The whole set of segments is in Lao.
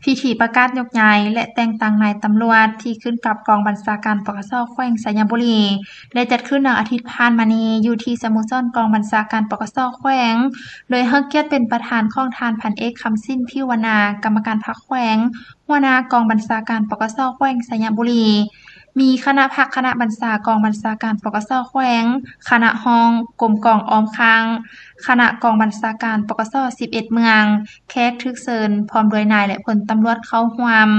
ພິທີປະກາດຍົກຍ້າຍ ແລະ ແຕ່ງຕັ້ງນາຍຕຳຫຼວດທີ່ຂຶ້ນກັບກອງບັນຊາການ ປກສ ແຂວງໄຊຍະບູລີ ໄດ້ຈັດຂຶ້ນໃນອາທິດຜ່ານມານີ້ ຢູ່ທີ່ສະໂມສອນກອງບັນຊາການ ປກສ ແຂວງ ໂດຍໃຫ້ກຽດເປັນປະທານຂອງທ່ານ ພັນເອກ ຄຳສິນ ຜິວວັນນາ ກຳມະການພັກແຂວງ, ຫົວໜ້າກອງບັນຊາການ ປກສ ແຂວງໄຊຍະບູລີ, ມີຄະນະພັກຄະນະບັນຊາກອງບັນຊາການ ປກສ ແຂວງ, ຄະນະຮອງ, ກົມກອງອ້ອມຂ້າງ, ຄະນະກອງບັນຊາການ ປກສ ສິບເອັດເມືອງ, ແຂກຖືກເຊີນ ພ້ອມດ້ວຍນາຍ ແລະ ພົນຕຳຫຼວດເຂົ້າຮ່ວມ.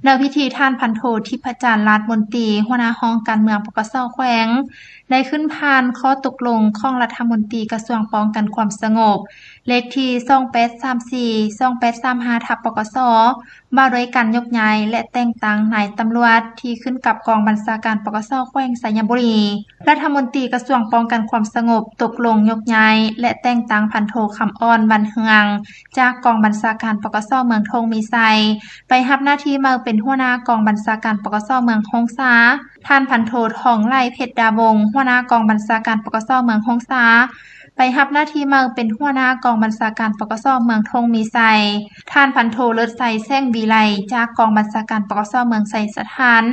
ໃນພິທີ ທ່ານ ພັນໂທ ທິບພະຈັນ ລາດມົນຕີ ຫົວໜ້າຫ້ອງການເມືອງ ປກສ ແຂວງ ໄດ້ຂຶ້ນຜ່ານຂໍ້ຕົກລົງຂອງລັດຖະມົນຕີກະຊວງປ້ອງກັນຄວາມສະຫງົບ ເລກທີ ສອງແປດສາມສີ່ ສອງແປດສາມຫ້າ ທັບ ປກສ ວ່າດ້ວຍການຍົກຍ້າຍ ແລະ ແຕ່ງຕັ້ງນາຍຕຳຫຼວດທີ່ຂຶ້ນກັບກອງບັນຊາການ ປກສ ແຂວງໄຊຍະບູລີ. ລັດຖະມົນຕີກະຊວງປ້ອງກັນຄວາມສະຫງົບຕົກລົງຍົກຍ້າຍ ແລະ ແຕ່ງຕັ້ງ ພັນໂທ ຄຳອ່ອນ ວັນເຮືອງ ຈາກກອງບັນຊາການ ປກສ ເມືອງທົ່ງມີໄຊ ໄປຮັບໜ້າທີ່ໃໝ່ເປັນຫົວໜ້າກອງບັນຊາການ ປກສ ເມືອງຫົງສາ, ທ່ານ ພັນໂທ ທອງໄຫຼ ເພັດດາວົງ ຫົວໜ້າກອງບັນຊາການ ປກສ ເມືອງຫົງສາ ໄປຮັບໜ້າທີ່ໃໝ່ເປັນຫົວໜ້າກອງບັນຊາການ ປກສ ເມືອງທົ່ງມີໄຊ, ທ່ານ ພັນໂທ ເລີດໄຊ ແສງວິໄລ ຈາກກອງບັນຊາການ ປກສ ເມືອງໄຊສະຖານ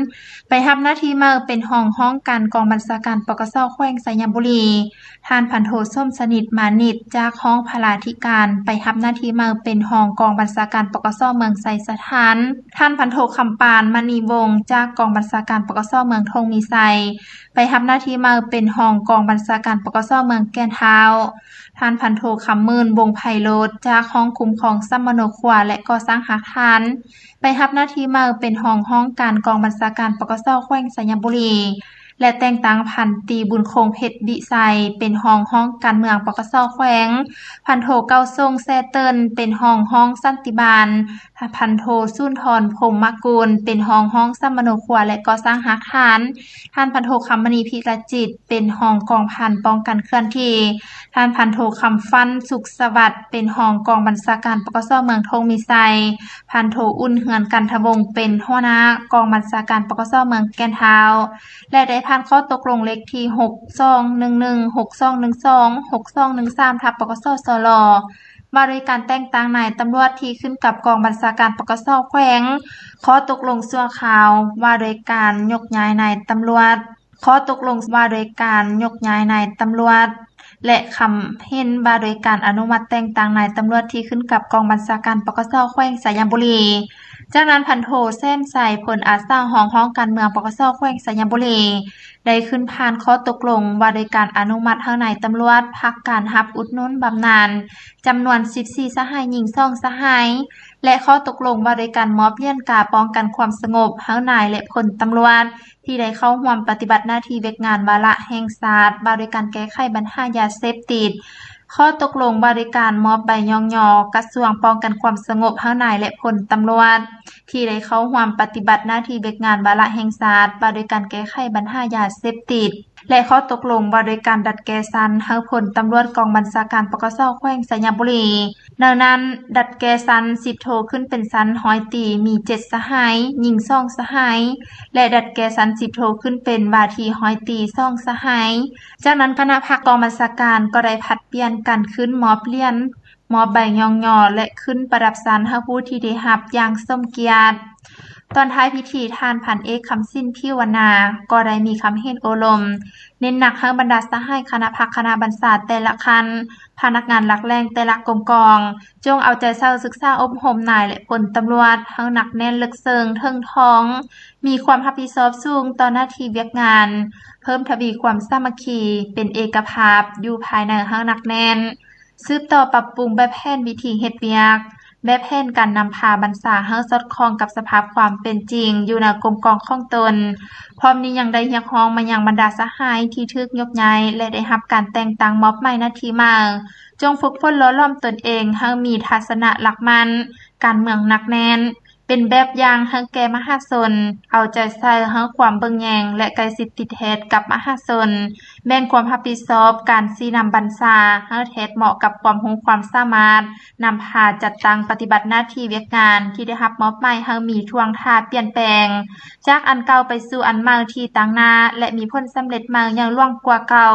ໄປຮັບໜ້າທີ່ໃໝ່ເປັນຮອງຫ້ອງການກອງບັນຊາການ ປກສ ແຂວງໄຊຍະບູລີ, ທ່ານ ພັນໂທ ສົມສະໜິດ ມານິດ ຈາກຫ້ອງພະລາທິການ ໄປຮັບໜ້າທີ່ໃໝ່ເປັນຮອງກອງບັນຊາການ ປກສ ເມືອງໄຊສະຖານ, ທ່ານ ພັນໂທ ຄຳປານ ມະນີວົງ ຈາກກອງບັນຊາການ ປກສ ເມືອງທົ່ງມີໄຊ ໄປຮັບໜ້າທີ່ໃໝ່ເປັນຮອງກອງບັນຊາການ ປກສ ເມືອງແກ່ນທ້າວ, ທ່ານ ພັນໂທ ຄຳໝື່ນ ວົງໄພໂລດ ຈາກຫ້ອງຄຸ້ມຄອງສຳມະໂນຄົວ ແລະ ກໍ່ສ້າງຮາກຖານ ໄປຮັບໜ້າທີ່ໃໝ່ເປັນຮອງຫ້ອງການກອງບັນຊາການ ປກສ ແຂວງໄຊຍະບູລີ ແລະ ແຕ່ງຕັ້ງ ພັນຕີ ບຸນຄົງ ເພັດວິໄຊ ເປັນຮອງຫ້ອງການເມືອງ ປກສ ແຂວງ, ພັນໂທ ເກົ້າສົງ ແຊເຕີນ ເປັນຮອງຫ້ອງສັນຕິບານ, ພັນໂທ ສຸນທອນ ພົມມະກຸນ ເປັນຮອງຫ້ອງສຳມະໂນຄົວ ແລະ ກໍ່ສ້າງຮາກຖານ, ທ່ານ ພັນໂທ ຄຳມະນີ ພິລະຈິດ ເປັນຮອງກອງພັນປ້ອງກັນເຄື່ອນທີ່, ທ່ານ ພັນໂທ ຄຳຟັນ ສຸກສະຫວັດ ເປັນຮອງກອງບັນຊາການ ປກສ ເມືອງທົ່ງມີໄຊ, ພັນໂທ ອຸ່ນເຮືອນ ກັນທະວົງ ເປັນຫົວໜ້າກອງບັນຊາການ ປກສ ເມືອງແກ່ນທ້າວ ແລະ ໄດ້ຜ່ານຂໍ້ຕົກລົງເລກທີ ຫົກສອງໜຶ່ງໜຶ່ງ ຫົກສອງໜຶ່ງສອງ ຫົກສອງໜຶ່ງສາມ ທັບ ປກສ ສລ ວ່າດ້ວຍການແຕ່ງຕັ້ງນາຍຕຳຫຼວດທີ່ຂຶ້ນກັບກອງບັນຊາການ ປກສ ແຂວງ, ຂໍ້ຕົກລົງຊົ່ວຄາວວ່າດ້ວຍການຍົກຍ້າຍນາຍຕຳຫຼວດ, ຂໍ້ຕົກລົງວ່າດ້ວຍການຍົກຍ້າຍນາຍຕຳຫຼວດ ແລະ ຄຳເຫັນວ່າດ້ວຍການອະນຸມັດແຕ່ງຕັ້ງນາຍຕຳຫຼວດທີ່ຂຶ້ນກັບກອງບັນຊາການ ປກສ ແຂວງໄຊຍະບູລີ. ຈາກນັ້ນ ພັນໂທ ແສນໄຊ ພົນອາສາ ຮອງຫ້ອງການເມືອງ ປກສ ແຂວງໄຊຍະບູລີ ໄດ້ຂຶ້ນຜ່ານຂໍ້ຕົກລົງວ່າດ້ວຍການອະນຸມັດໃຫ້ນາຍຕຳຫຼວດພັກການຮັບອຸດໜູນບຳນານ ຈຳນວນສິບສີ່ສະຫາຍ, ຍິງສອງສະຫາຍ ແລະ ຂໍ້ຕົກລົງວ່າດ້ວຍການມອບຫຼຽນກາປ້ອງກັນຄວາມສະຫງົບໃຫ້ນາຍ ແລະ ພົນຕຳຫຼວດ ທີ່ໄດ້ເຂົ້າຮ່ວມປະຕິບັດໜ້າທີ່ວຽກງານວາລະແຫ່ງຊາດ ວ່າດ້ວຍການແກ້ໄຂບັນຫາຢາເສບຕິດ, ຂໍ້ຕົກລົງວ່າດ້ວຍການມອບໃບຍ້ອງຍໍກະຊວງປ້ອງກັນຄວາມສະຫງົບໃຫ້ນາຍ ແລະ ພົນຕຳຫຼວດ ທີ່ໄດ້ເຂົ້າຮ່ວມປະຕິບັດໜ້າທີ່ວຽກງານວາລະແຫ່ງຊາດ ວ່າດ້ວຍການແກ້ໄຂບັນຫາຢາເສບຕິດ ແລະ ຂໍ້ຕົກລົງວ່າດ້ວຍການດັດແກ່ຊັ້ນໃຫ້ພົນຕຳຫຼວດກອງບັນຊາການ ປກສ ແຂວງໄຊຍະບູລີ. ໃນນັ້ນ, ດັດແກ່ຊັ້ນສິບໂທຂຶ້ນເປັນຊັ້ນຮ້ອຍຕີມີເຈັດສະຫາຍ, ຍິງສອງສະຫາຍ ແລະ ດັດແກ່ຊັ້ນສິບໂທຂຶ້ນເປັນວ່າທີ່ຮ້ອຍຕີສອງສະຫາຍ. ຈາກນັ້ນ, ຄະນະພັກກອງບັນຊາການກໍໄດ້ຜັດປ່ຽນກັນຂຶ້ນມອບຫຼຽນ, ມອບໃບຍ້ອງຍໍ ແລະ ຂຶ້ນປະດັບຊັ້ນໃຫ້ຜູ້ທີ່ໄດ້ຮັບຢ່າງສົມກຽດ. ຕອນທ້າຍພິທີ, ທ່ານ ພັນເອກ ຄຳສິນ ຜິວວັນນາ ກໍໄດ້ມີຄຳເຫັນໂອ້ລົມ ເນັ້ນໜັກໃຫ້ບັນດາສະຫາຍຄະນະພັກຄະນະບັນຊາແຕ່ລະຂັ້ນ, ພະນັກງານຫຼັກແຫຼ່ງແຕ່ລະກົມກອງ ຈົ່ງເອົາໃຈໃສ່ສຶກສາອົບຮົມນາຍ ແລະ ພົນຕຳຫຼວດໃຫ້ໜັກແໜ້ນເລິກເຊິ່ງເຖິງທ້ອງ, ມີຄວາມຮັບຜິດຊອບສູງຕໍ່ໜ້າທີ່ວຽກງານ, ເພີ່ມທະວີຄວາມສາມັກຄີ ເປັນເອກະພາບຢູ່ພາຍໃນໃຫ້ໜັກແໜ້ນ, ສືບຕໍ່ປັບປຸງແບບແຜນວິທີເຮັດວຽກ, ແບບແຜນການນຳພາບັນຊາໃຫ້ສອດຄ່ອງກັບສະພາບຄວາມເປັນຈິງຢູ່ໃນກົມກອງຂອງຕົນ. ພ້ອມນີ້ຍັງໄດ້ຮຽກຮ້ອງມາຍັງບັນດາສະຫາຍທີ່ຖືກຍົກຍ້າຍ ແລະ ໄດ້ຮັບການແຕ່ງຕັ້ງມອບໝາຍໜ້າທີ່ໃໝ່, ຈົ່ງຝຶກຝົນຫຼໍ່ຫຼອມຕົນເອງໃຫ້ມີທັດສະນະຫຼັກໝັ້ນ, ການເມືອງໜັກແໜ້ນ, ເປັນແບບຢ່າງໃຫ້ແກ່ມະຫາຊົນ, ເອົາໃຈໃສ່ໃຫ້ຄວາມເບິ່ງແຍງ ແລະ ໃກ້ຊິດຕິດແທດກັບມະຫາຊົນ, ແບ່ງຄວາມຮັບຜິດຊອບການຊີ້ນຳບັນຊາໃຫ້ແທດເໝາະກັບຄວາມຮູ້ຄວາມສາມາດ, ນຳພາຈັດຕັ້ງປະຕິບັດໜ້າທີ່ວຽກງານທີ່ໄດ້ຮັບມອບໝາຍໃຫ້ມີທ່ວງທ່າປ່ຽນແປງ ຈາກອັນເກົ່າໄປສູ່ອັນໃໝ່ທີ່ຕັ້ງໜ້າ ແລະ ມີຜົນສຳເລັດໃໝ່ໃຫຍ່ຫຼວງກວ່າເກົ່າ.